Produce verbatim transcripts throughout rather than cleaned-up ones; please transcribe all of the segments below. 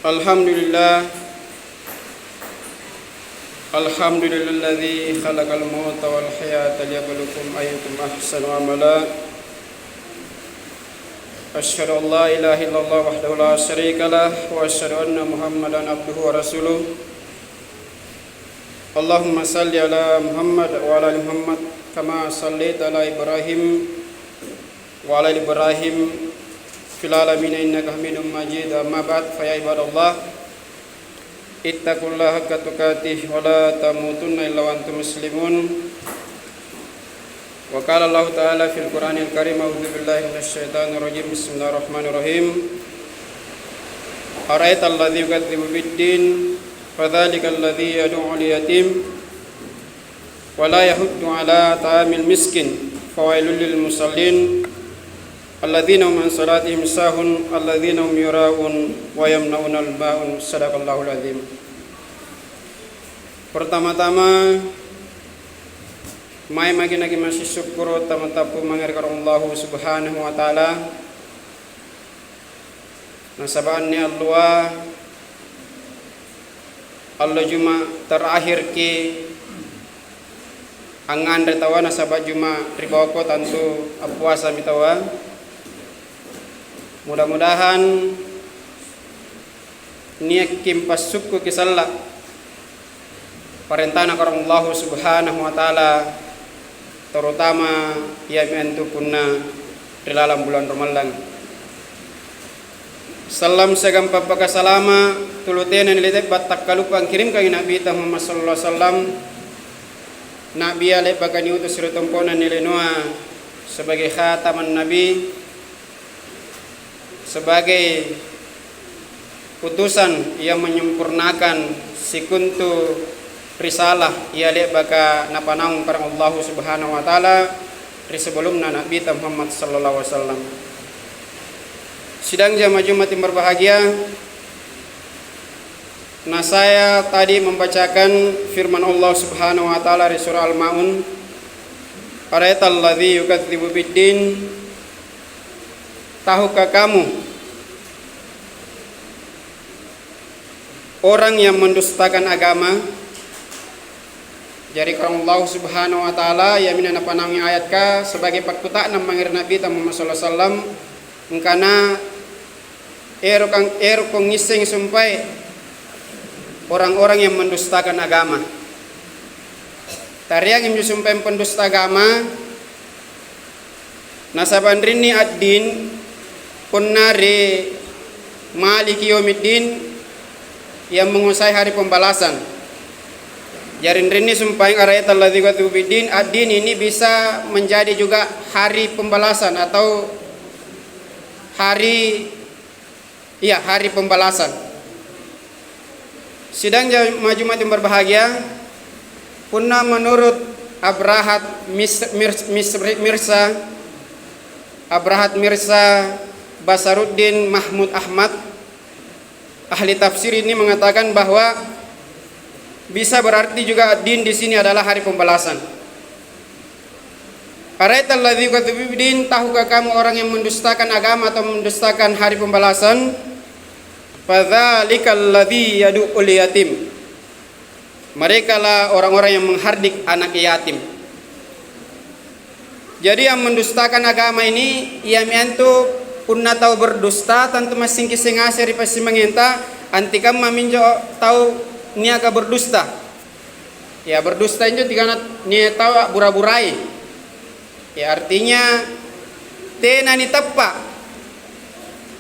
Alhamdulillah. Alhamdulillahilladzi khalaqal mauta wal hayata liyabluwakum ayyukum ahsanu amala. Asyhadu an la ilaha illallah wahdahu la syarika lah, wa asyhadu anna Muhammadan abduhu wa rasuluh. Allahumma shalli ala Muhammad wa ala ali Muhammad, kama shallaita ala Ibrahim wa ala ali Ibrahim fil alamin innaka Hamidum Majid. Amma ba'd, fa ya ibadallah, ittaqullaha haqqa tuqatih wa la tamutunna illa wa antum muslimun. Wa qala Allahu ta'ala fil Qur'anil Karim, a'udzu billahi minasy syaithanir rajim. Bismillahirrahmanirrahim. Ara'aital ladzi yukadzibu biddin, fadzalikal ladzi yad'ul yatim, wa la yahuddu ala ta'amil miskin, fawailul lil musallin, alladzina hum an salatihim sahun, alladzina hum yura'un, wa yamna'unal ma'un. Sadaqallahul azim. Pertama-tama, mae maki naki masissukkuru' tamatappung mange ri Karaeng Allahu Subhanahu wa Ta'ala. Nasaba' anne alloa, allo Juma' terakhirki angnganre taua, nasaba' Juma' ri boko tantu appuasami taua. Mudah-mudahan niakki mpassukkuki salla' parentana Karaeng Allahu Subhanahu wa Ta'ala, terutama iami antu punna ri lalang bulang Ramallang. Sallam siagang pappakasalama' tulu tena nilete battakkaluppa angkirimkangi Nabita Muhammad sallallahu alaihi wasallam. Nabia le'baka niutus ri tompo'na nilinoa sebagai khataman nabi, sebagai utusan yang menyempurnakan sikontu risalah ia le'baka napanaung Karaeng Allahu Subhanahu wa Ta'ala ri sebelumna Nabita Muhammad sallallahu alaihi wasallam. Sidang jamaah Jumat yang berbahagia, nah, saya tadi membacakan firman Allah Subhanahu wa Ta'ala ri surah Al-Maun, "Ara'aital ladzi yukadzibu biddin." Tahukah kamu orang yang mendustakan agama? Jari, Karaeng Allahu Subhanahu wa Ta'ala iaminne napanaungi ayatka sebagai pakkuta'nang mange ri Nabita Muhammad sallallahu alaihi wasallam, angkana, "Erokang-, erokko ngisseng sumpae orang-orang yang mendustakan agama." Tareangi minjo sumpaeng pendusta agama, nasaba' anrinni ad-din, punna ri Maliki Yaumiddin, yang menguasai hari pembalasan. Jari anrinni sumpaeng ara'aital ladzi yukadzibu biddin, ad-din ini bisa menjadi juga hari pembalasan atau hari, iya, hari pembalasan. Sidang jamaah Jumat yang berbahagia, punna menurut Abrahat Mis-, Mirs-, Misri-, Mirsa, Abrahat Mirsa Basaruddin Mahmud Ahmad, ahli tafsir ini mengatakan bahwa bisa berarti juga ad-din di sini adalah hari pembalasan. "Ara'aital ladzi yukadzibu biddin, tahukah kamu orang yang mendustakan agama atau mendustakan hari pembalasan? Fadzalikal ladzi yad'ul yatim." Merekalah orang-orang yang menghardik anak yatim. Jadi, yang mendustakan agama ini, iami antu punna tau berdusta, tantu massingki sengase ri passimangenta, antikamma minjo tau niaka berdusta. Ya, berdusta injo tikana nia tau a'bura-burai. Ya, artinya tena nitappa.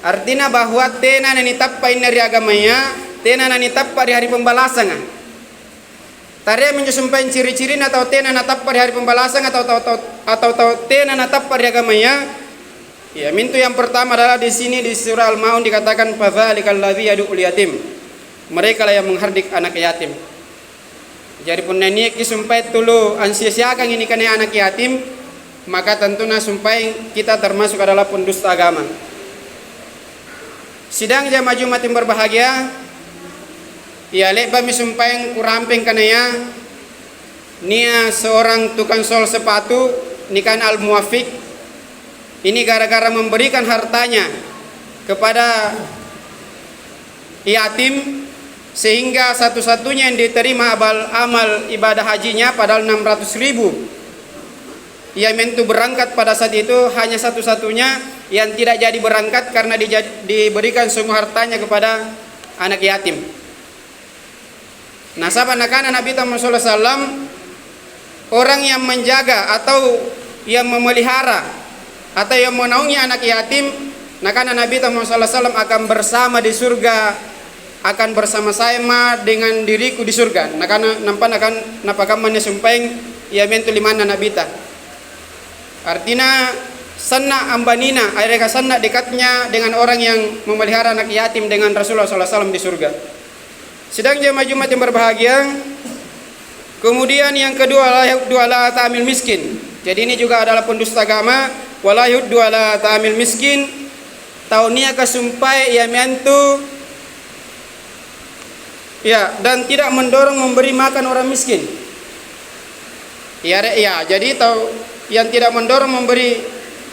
Artina bahwa tena nanitappa inne ri agamaya, tena nanitappa ri hari pembalasanga. Tarea minjo sumpaeng ciri-cirina tau tena natappa ri hari pembalasanga atau tau, tau, atau tau tena natappa ri agamaya. Iamintu yang pertama adalah di sini di surah Al-Maun dikatakan, "Fadzalikal ladzi yad'ul yatim." Merekalah yang menghardik anak yatim. Jari, punna niaki sumpaeng tulu ansia-siakangi nikanaya anak yatim, maka tentuna sumpaeng kita termasuk adalah pendusta agama. Sidang jamaah Jumat yang berbahagia, ia le'ba'mi sumpaeng kurampeng kanaya, nia' seorang tukang sol sepatu, nikana Al-Muwafiq. Ini gara-gara memberikan hartanya kepada yatim, sehingga satu-satunya yang diterima abal-, amal ibadah hajinya padahal enam ratus ribu. Ia mentu berangkat pada saat itu hanya satu-satunya yang tidak jadi berangkat karena dija-, diberikan semua hartanya kepada anak yatim. Nasaba nakana Nabi Muhammad sallallahu alaihi wasallam, orang yang menjaga atau yang memelihara atau yang menaungi anak yatim, nakana Nabi Muhammad sallallahu alaihi wasallam, akan bersama di surga, akan bersama-sama dengan diriku di surga. Nakana, nampa nakan-, napakamma anne sumpaeng, iamintu limanna Nabita. Artinya, sanna' ambanina, yareka sanna' dekatnya dengan orang yang memelihara anak yatim dengan Rasulullah sallallahu alaihi wasallam di surga. Sidang jamaah Jumat yang berbahagia, kemudian yang kedua, la yahuddu ala ta'amil miskin. Jadi, ini juga adalah pendusta agama, wa la yahuddu ala ta'amil miskin. Tau niaka sumpae iami antu, ya, dan tidak mendorong memberi makan orang miskin. Ya, re-, ya, jadi tau yang tidak mendorong memberi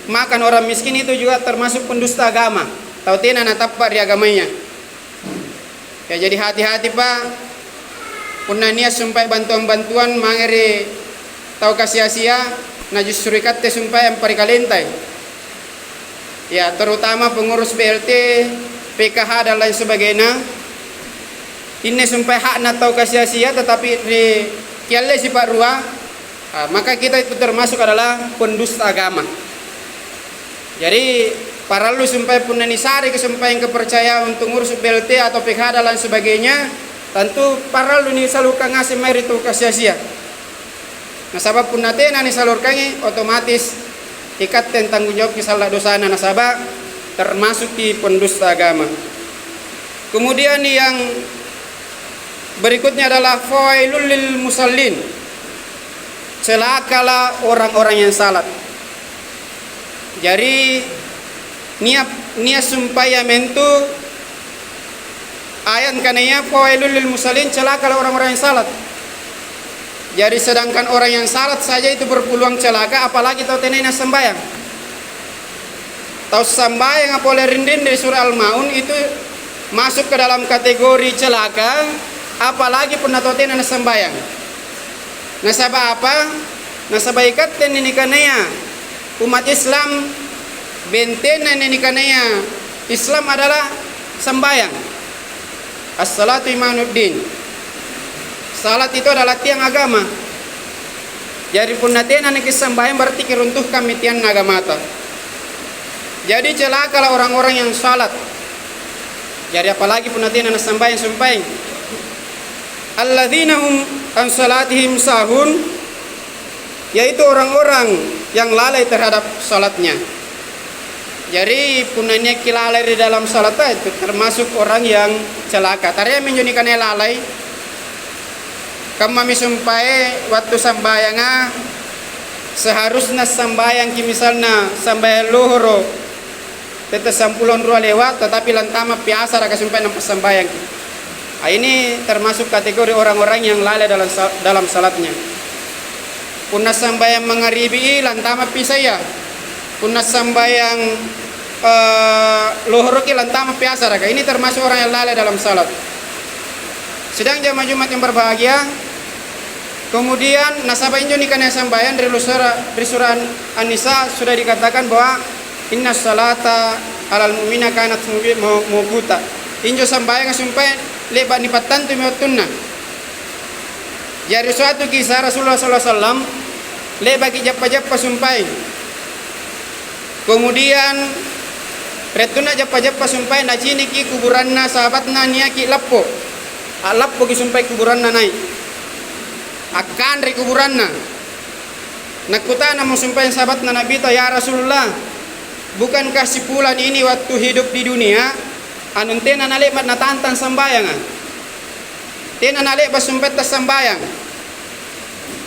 makan orang miskin itu juga termasuk pendusta agama. Tau tena natappa' ri agamaya. Ya, jadi hati-hati, Pak. Punna nia' sumpae bantuang-bantuang mange ri tau kasi-asia, na justru ikatte sumpae amparikalenta'i. Ya, terutama pengurus B L T, P K H, dan lain sebagainya. Inne sumpae hakna tau kasi-asia, tetapi ri kialle sipa'rua, ah, maka kita itu termasuk adalah pendusta agama. Jadi, parallu sumpae punna nisareki sumpaeng kepercayaan untuk ngurus B L T atau P K H dan lain sebagainya, tentu parallu nisalurkang ngaseng mae ri tau kasi-asia. Nasaba punna tena nisalurkangi, otomatis ikatte tanggung jawabki salla dosana, nasaba termasukki pendusta agama. Kemudian yang berikutnya adalah fawailul lil musallin. Celakalah orang-orang yang salat. Jari, nia', nia' sumpae iami antu ayat kanaya, "Fawailul lil musallin," celakalah orang-orang yang salat. Jari, sedangkan orang yang salat saja itu berpeluang celaka, apalagi tau tenaya nassambayang. Tau sambayanga pole rinrinde ri Surah Al-Maun itu masuk ke dalam kategori celaka, apalagi punna tau tena nassambayang. Nasaba apa? Nasaba ikatte anne nikanaya umat Islam, bentenna anne nikanaya Islam adalah sambayang. As-salatu imaduddin. Salat itu adalah tiang agama. Jari punna tena nakissambayang, berarti kiruntuhkammi tianna agamata. Jadi celakalah orang-orang yang salat. Jari apalagi punna tena nassambayang sumpaeng. Alladzina hum an salatihim sahun, yaitu orang-orang yang lalai terhadap salatnya. Jari, punna nia'ki lalai ri dalam salata, itu termasuk orang yang celaka. Tareami injo nikanaya lalai. Kammami sumpae, wattu sambayanga, seharusna sambayangki, misalna sambayang lohoro, tette sampulo rua lewat, tetapi lantama'pi asaraka sumpae nampa sambayangki. Ah, ini termasuk kategori orang-orang yang lalai dalam sa-, dalam salatnya. Punna sambayang mangaribi'i, lantama'pi isaya. Punna sambayang, eh, lohoroki, lantama'pi asaraka. Ini termasuk orang yang lalai dalam salat. Sidang jamaah Jumat yang berbahagia, kemudian nasaba injo nikanaya sambayang ri lusura-, ri surah An-Nisa sudah dikatakan bahwa, "Inna salata alal mu'mina kanat mubi-, mau-, mauquta." Injo sambayanga sumpae le'ba' nipattantumi wattunna. Jari suatu kisah, Rasulullah sallallahu alaihi wasallam le'baki jappa-jappa sumpae. Kemudian, ri wattunna jappa-jappa sumpae, naciniki kuburanna sahabatna niaki lappo. A'lappoki sumpae kuburanna nai'. Akkanrei kuburanna. Nakkutanamo sumpaeng sahabatna Nabita, "Ya Rasulullah, bukankah si Fulan ini waktu hidup di dunia, anu tena nale'ba' natantang sambayanga? Tena nale'ba' sumpaeng tassambayang."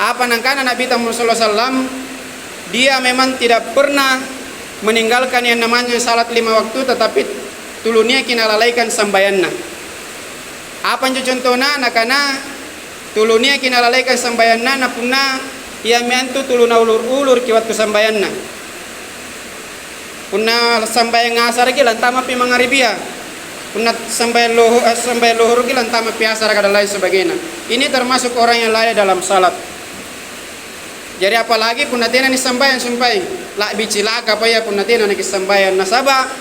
Apa nakana Nabita Muhammad sallallahu alaihi wasallam, "Dia memang tidak pernah meninggalkan yang namanya salat lima waktu, tetapi tulu niaki nalalaikan sambayanna." Apa anjo contona? Nakana, tulu niaki nalalaikan sambayanna, na punna iami antu tulu naulur-ulurki wattu sambayanna. Punna sambayang ngasaraki, lantamapi mangaribia. Punna sambayang loho-, eh, sambayang lohoruki lantama piasaraka dan lain sebagainya. Ini termasuk orang yang lalai dalam salat. Jari apalagi punna tena nisambayang sumpaeng, la'bi cilaka paya punna tena nakisambayang. Nasaba'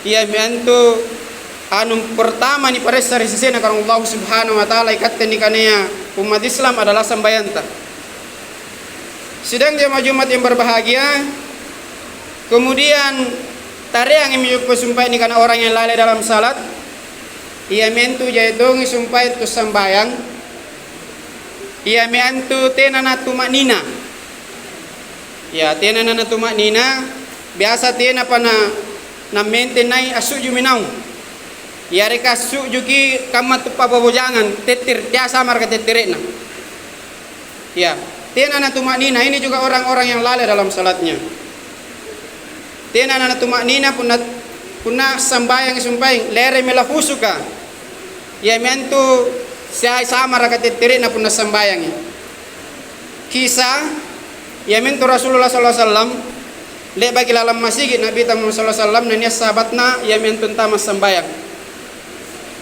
iami antu anu pertama niparessa ri sesena Karaeng Allahu Subhanahu wa Ta'ala, ikatte nikanaya ummat Islam adalah sambayanta. Sidang jamaah Jumat yang berbahagia, kemudian tareangi mi pasumpae nikana orang yang lalai dalam salat, iami antu jai tongi sumpae tu sambayang, iami antu tena natuma'nina. Ya, tena na-, natuma'nina, biasa tenapa na, nammenteng nai' assu'jumi naung. Yareka assu'juki kamma tu pa'bojangang, tettere-, teai samaraka tettere'na. Ya, tena natuma'nina, ini juga orang-orang yang lalai dalam salatnya. Tena natuma'nina punna, punna sambayangi sumpaeng, leremi lahusuka. Iami antu sai samaraka tettere'na punna sambayangi. Kisah, iamintu Rasulullah sallallahu alaihi wasallam, le'baki lalang masigi' Nabita Muhammad sallallahu alaihi wasallam, nania' sahabatna iamintu antama' sambayang.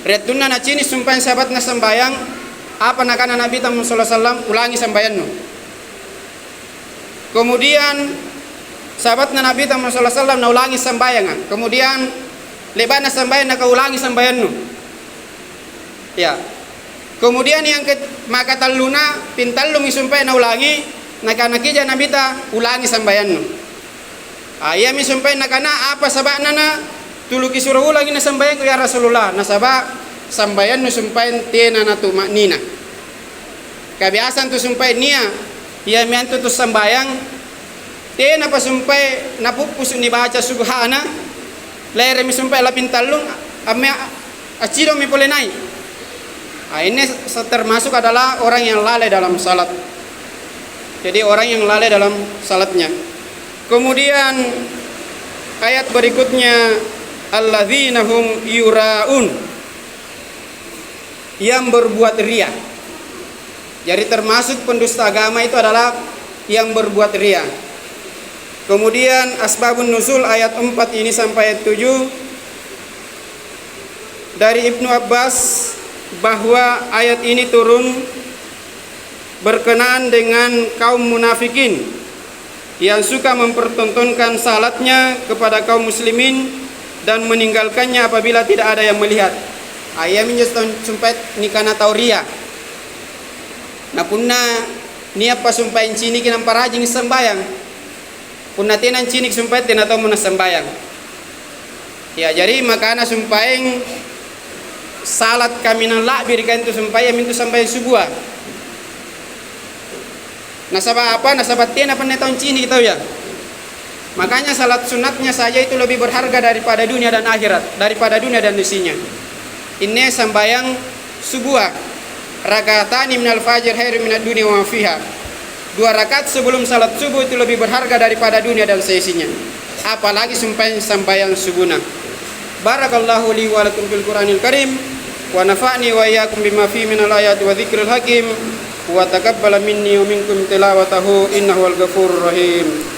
Ri wattunna nacini' sumpaeng sahabatna sambayang, apa nakana Nabita Muhammad sallallahu alaihi wasallam, "Ulangi sambayannu." Kemudian sahabatna Nabita Muhammad sallallahu alaihi wasallam naulangi sambayanga. Kemudian le'ba'na sambayang nakaulangi sambayannu. Ya. Kemudian yang ke-, makatalluna, pintallungi sumpae naulangi, nakanakija Nabita, "Ulangi sambayannu." Ah, iami sumpae nakana, "Apa saba'na na tuluki suro ulangi na sambayangku, ya Rasulullah?" Nasaba' sambayannu sumpaeng tena natuma'nina. Kabiasang tu sumpae nia', iami antu tu sambayang, tenapa sumpae napuppusu' nibaca subhana, leremi sumpae lapintallung, ammea accidongmi pole nai'. Ah, ini se-, termasuk adalah orang yang lalai dalam salat. Jadi orang yang lalai dalam salatnya. Kemudian ayat berikutnya, "Alladzina hum yuraun." Yang berbuat ria. Jadi termasuk pendusta agama itu adalah yang berbuat ria. Kemudian asbabun nuzul ayat empat ini sampai ayat tujuh, dari Ibnu Abbas bahwa ayat ini turun berkenaan dengan kaum munafikin yang suka mempertontonkan salatnya kepada kaum muslimin dan meninggalkannya apabila tidak ada yang melihat. Ah, iaminjo tau sumpae nikana tau ria. Na punna nia'pa sumpaeng ciniki nampa rajing sambayang. Punna tena nciniki sumpaeng, tena tommo nassambayang. Ya, jari makana sumpaeng salat kaminang la'birika antu sumpaeng, iamintu sambayang subua. Nasaba' apa? Nasaba' tena panne tau nciniki tau ya. Makanya salat sunatnya saja itu lebih berharga daripada dunia dan akhirat, daripada dunia dan isinya. Inne sambayang subua, rakatani minal fajr khairun minad dunya wa ma fiha. Dua rakaat sebelum salat subuh itu lebih berharga daripada dunia dan seisinya. Apalagi sumpaeng sambayang subuna. Barakallahu li wa lakum fil Qur'anil Karim, wa nafa'ni wa iyyakum bima fihi minal ayati wa dzikril hakim, wa taqabbala minni wa minkum tilawatahu, innahu huwal ghafurur rahim.